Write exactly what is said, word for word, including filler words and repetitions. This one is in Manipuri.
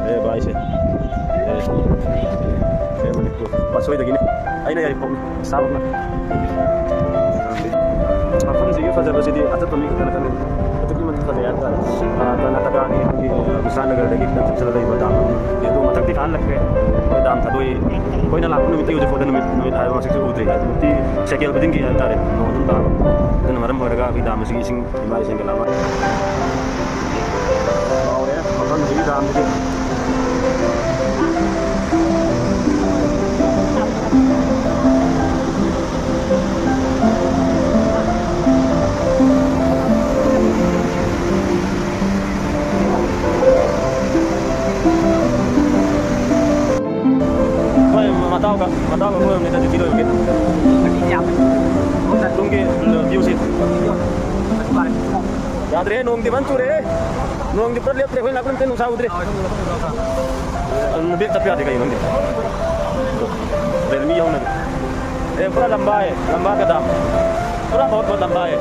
ꯑꯦ ꯚꯥꯏꯁꯦ, ꯑꯦ, ꯑꯦ ꯃꯅꯤꯄꯨꯔ ꯄꯥꯠꯁꯣꯏꯗꯒꯤꯅꯤ꯫ ꯑꯩꯅ ꯌꯥꯏꯔꯤꯄꯣꯛꯅꯤ, ꯁꯥꯕꯅ꯫ ꯃꯐꯝꯁꯤꯒꯤ ꯐꯖꯕꯁꯤꯗꯤ ꯑꯆꯠꯄ ꯃꯤ ꯈꯛꯇꯅ ꯈꯪꯒꯅꯤ꯫ ꯑꯗꯨꯛꯀꯤ ꯃꯇꯤꯛ ꯐꯖꯩ ꯍꯥꯏꯇꯥꯔꯦ꯫ ꯑꯥ, ꯀꯔꯅꯥꯇꯀꯥꯒꯤ ꯑꯩꯈꯣꯏꯒꯤ, ꯑꯥ, ꯕꯤꯁꯥꯜꯅꯒꯔꯗꯒꯤ ꯈꯤꯇꯪ ꯆꯠꯁꯤꯜꯂꯒ ꯂꯩꯕ ꯗꯥꯝ ꯑꯃ꯫ ꯑꯗꯨ ꯃꯊꯛꯇꯤ ꯀꯥꯍꯜꯂꯛꯇ꯭ꯔꯦ꯫ ꯑꯩꯈꯣꯏ ꯗꯥꯝ ꯊꯥꯗꯣꯛꯏ꯫ ꯑꯩꯈꯣꯏꯅ ꯂꯥꯛꯄ ꯅꯨꯃꯤꯠꯇꯒꯤ ꯍꯧꯖꯤꯛ ꯐꯥꯎꯗ ꯅꯨꯃꯤꯠ, ꯅꯨꯃꯤꯠ ꯍꯥꯏꯕ ꯃꯁꯛꯁꯨ ꯎꯗ꯭ꯔꯤ꯫ ꯍꯧꯖꯤꯛꯇꯤ ꯁꯦꯀꯦꯟ ꯈꯨꯗꯤꯡꯒꯤ ꯍꯥꯏꯇꯥꯔꯦ, ꯅꯣꯡ ꯑꯗꯨꯝ ꯇꯥꯕ꯫ ꯑꯗꯨꯅ ꯃꯔꯝ ꯑꯣꯏꯔꯒ ꯑꯩꯈꯣꯏ ꯗꯥꯝ ꯑꯁꯤꯒꯤ ꯏꯁꯤꯡ ꯏꯃꯥ ꯏꯁꯤꯡ ꯀꯅꯥ ꯉꯥꯎꯔꯦ ꯃꯐꯝꯁꯤꯒꯤ ꯗꯥꯝꯁꯤꯗꯤ꯫ ꯍꯣꯏ, ꯃꯇꯥꯎꯒ, ꯃꯇꯥꯎꯒ ꯀꯣꯏꯔꯝꯅꯤꯗ, ꯑꯗꯨꯗꯤ ꯂꯣꯏꯔꯒꯦ꯫ ꯇꯨꯡꯒꯤ ꯚ꯭ꯌꯨꯁꯤ꯫ ꯌꯥꯗ꯭ꯔꯦ, ꯅꯣꯡꯗꯤ ꯐꯖꯅ ꯆꯨꯔꯦ꯫ ꯅꯣꯡꯗꯤ ꯄꯨꯔꯥ ꯂꯦꯞꯇ꯭ꯔꯦ, ꯑꯩꯈꯣꯏ ꯂꯥꯛꯄ ꯅꯨꯃꯤꯠꯇ ꯅꯨꯡꯁꯥ ꯎꯗ꯭ꯔꯦ꯫ ꯑꯗꯨ ꯕꯦꯛ ꯆꯠꯄ ꯌꯥꯗꯦ ꯀꯩꯒꯤꯅꯣ ꯈꯪꯗꯦ꯫ ꯔꯦꯜꯃꯤ ꯌꯧꯅꯗꯦ꯫ ꯑꯦ, ꯄꯨꯔꯥ ꯂꯝꯕꯥ ꯍꯦ, ꯂꯝꯕꯥ ꯀꯗꯥꯝ꯫ ꯄꯨꯔꯥ ꯕꯍꯨꯠ ꯕꯍꯨꯠ ꯂꯝꯕꯥ ꯍꯦ꯫